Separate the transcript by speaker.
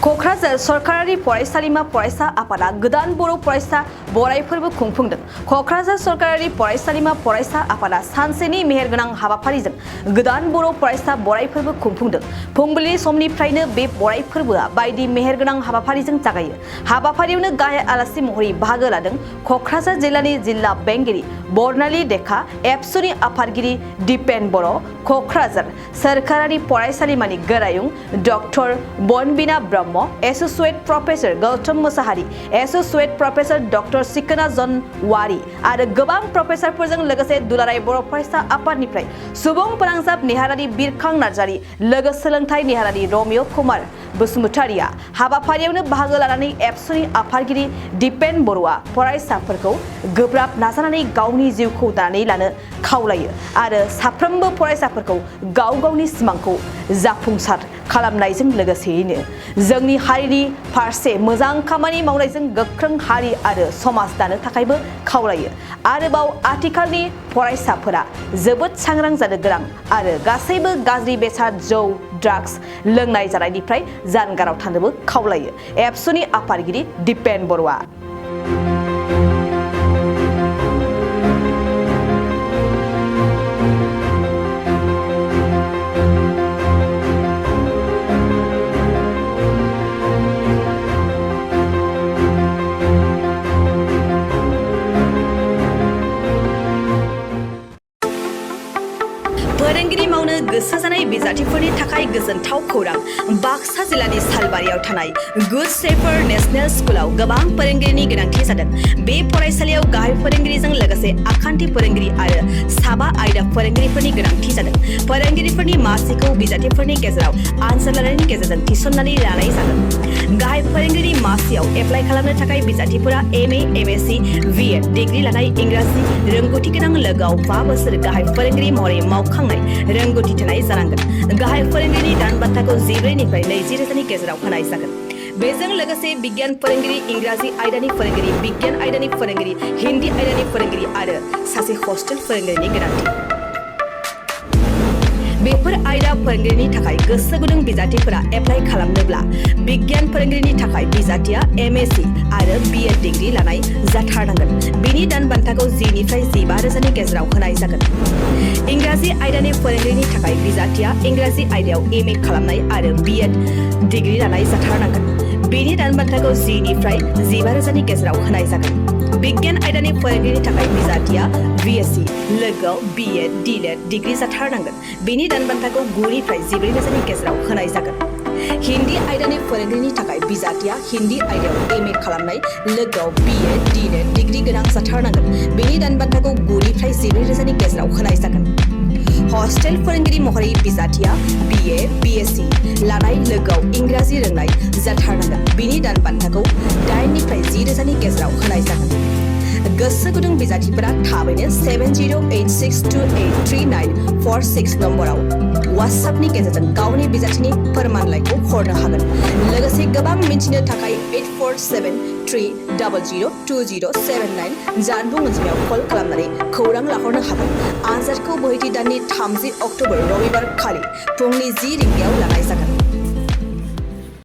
Speaker 1: क'क्राझार सरकारारि फरायसालिमा फरायसा आफादा गोदान बर' फरायसा बराय फोरबो खुंफुंदों। क'क्राझार सरकारारि फरायसालिमा फरायसा आफादा सानसेनि मेहेरगोनां हाबाफारिजों गोदान बर' फरायसा बराय फोरबो खुंफुंदों। फुंबिलि समनिफ्रायनो बे बराय फोरबोआ बायदि मेहेरगोनां हाबाफारिजों जागायो। हाबाफारियावनो गाहाय आलासि महरै बाहागो लादों क'क्राझार जिल्लानि जिल्ला बेंगिरि बर्नाली देखा, एबसुनि आफादगिरि दिपेन बर', क'क्राझार सरकारारि फरायसालिमानि गोरायुं doctor Bonbina Brahma, associate professor Gautam Mushahary, associate professor doctor Sikona Jon Wary आरो गोबां प्रफेसरफोरजों लोगोसे दुलाराय बर' फरायसा आफादनिफ्राय सुबुं फोनांजाब नेहारारि बिरखां नार्जारि, लोगो सोलोंथाइ नेहारारि रमिय कुमार बसुमतारिया हाबाफारियावनो बाहागो लानानै एबसुनि आफादगिरि दिपेन बर'आ फरायसाफोरखौ गोब्राब नाजानानै गावनि जिउखौ दानानै लानो खावलायो आरो साफ्रोमबो फरायसाफोरखौ गाव गावनि सिमांखौ जाफुंसार खालामनायजों लोगोसेयैनो जोंनि हारिनि फारसे मोजां खामानि मावनायजों गोख्रों हारि आरो समाज दानो थाखायबो खावलायो। आरोबाव आथिखालनि फरायसाफोरा जोबोद सांग्रां जानो गोनां आरो गासैबो गाज्रि बेसाद जौ ड्राग्स लोंनाय जानायनिफ्राय जानगाराव थानोबो खावलायो। एबसुनि आफादगिरि दिपेन बर'आ फोरोंगिरि मावनो गोसो जानाय बिजाथिफोरनि थाखाय गोजोनथाव खौरां। बाक्सा जिल्लानि सालबारियाव थानाय गुड शेफार्ड नेशनेल स्कुलाव गोबां फोरोंगिरिनि गोनांथि जादों। बे फरायसालियाव गाहाय फोरोंगिरिजों लोगोसे आखान्थि फोरोंगिरि आरो साबा आयदा फोरोंगिरिफोरनि गोनांथि जादों। फोरोंगिरिफोरनि मासिखौ बिजाथिफोरनि गेजेराव आनजाद लानायनि गेजेरजों थिसननानै लानाय जागोन। गाहाय फोरोंगिरि मासियाव एप्लाइ खालामनो थाखाय बिजाथिफोरा एमए, एमएससी, बिएड डिग्री लानाय इंराजि रोंगौथि गोनां लोगोआव 5 बोसोर गाहाय फोरोंगिरि महरै मावखांनाय रोंगौथि थानाय जानांगोन। गाहाय फोरोंगिरिनि दान बान्थाखौ 14 निफ्राय 20 रोजानि गेजेराव होनाय जागोन। बेजों लोगोसे बिगियान फोरोंगिरि, इंराजि आयदानि फोरोंगिरि, बिगियान आयदानि फोरोंगिरि, हिन्दी आयदानि फोरोंगिरि आरो सासे हस्टेल फोरोंगिरिनि गोनांथि। बेफोर आयदा फोरोंगिरिनि थाखाय गोसो गुदुं बिजाथिफोरा एप्लाइ खालामनोब्ला बिगियान फोरोंगिरिनि थाखाय बिजाथिया एमएससी आरो बिएड डिग्री लानाय जाथारनांगोन। बेनि दान बान्थाखौ 10 निफ्राय 15 रोजानि गेजेराव होनाय जागोन। इंराजि आयदानि फोरोंगिरिनि थाखाय बिजाथिया इंराजि आयदायाव एमए खालामनाय आरो बिएड डिग्री लानाय जाथारनांगोन। बेनि दान बान्थाखौ 10 निफ्राय 15 रोजानि गेजेराव होनाय जागोन। बिगियान आयदानि फोरोंगिरिनि थाखाय बिजाथिया बिएससी लोगोआव बिएड डिलेड डिग्री जाथारनांगोन। बेनि दान बान्थाखौ 9 निफ्राय 14 रोजानि गेजेराव होनाय जागोन। हिन्दी आयदानि फोरोंगिरिनि थाखाय बिजाथिया हिन्दी आयदायाव एमए खालामनाय लोगोआव बिएड डिलेड डिग्री गोनां जाथारनांगोन। बेनि दान बान्थाखौ 9 निफ्राय 14 रोजानि गेजेराव होनाय जागोन। हस्टेल फोरोंगिरि महरै बिजाथिया बिए, बिएससी लानाय लोगोआव इंराजि रोंनाय जाथारनांगोन। बेनि दान बान्थाखौ 8 निफ्राय 10 रोजानि गेजेराव होनाय जागोन। गोसो गुदुं बिजाथिफोरा थाबैनो 7086283946 नम्बराव वाट्सएपनि गेजेरजों गावनि बिजाथिनि फोरमानलाइखौ हरनो हागोन। लोगोसे गोबां मिन्थिनो थाखाय 8473002079 जानबुं अनजिमायाव कल खालामनानै खौरां लाहरनो हागोन। आनजादखौ बोहैथि दाननि 30 अक्ट'बर रबिबार खालि फुंनि 10 रिंगायाव लानाय जागोन।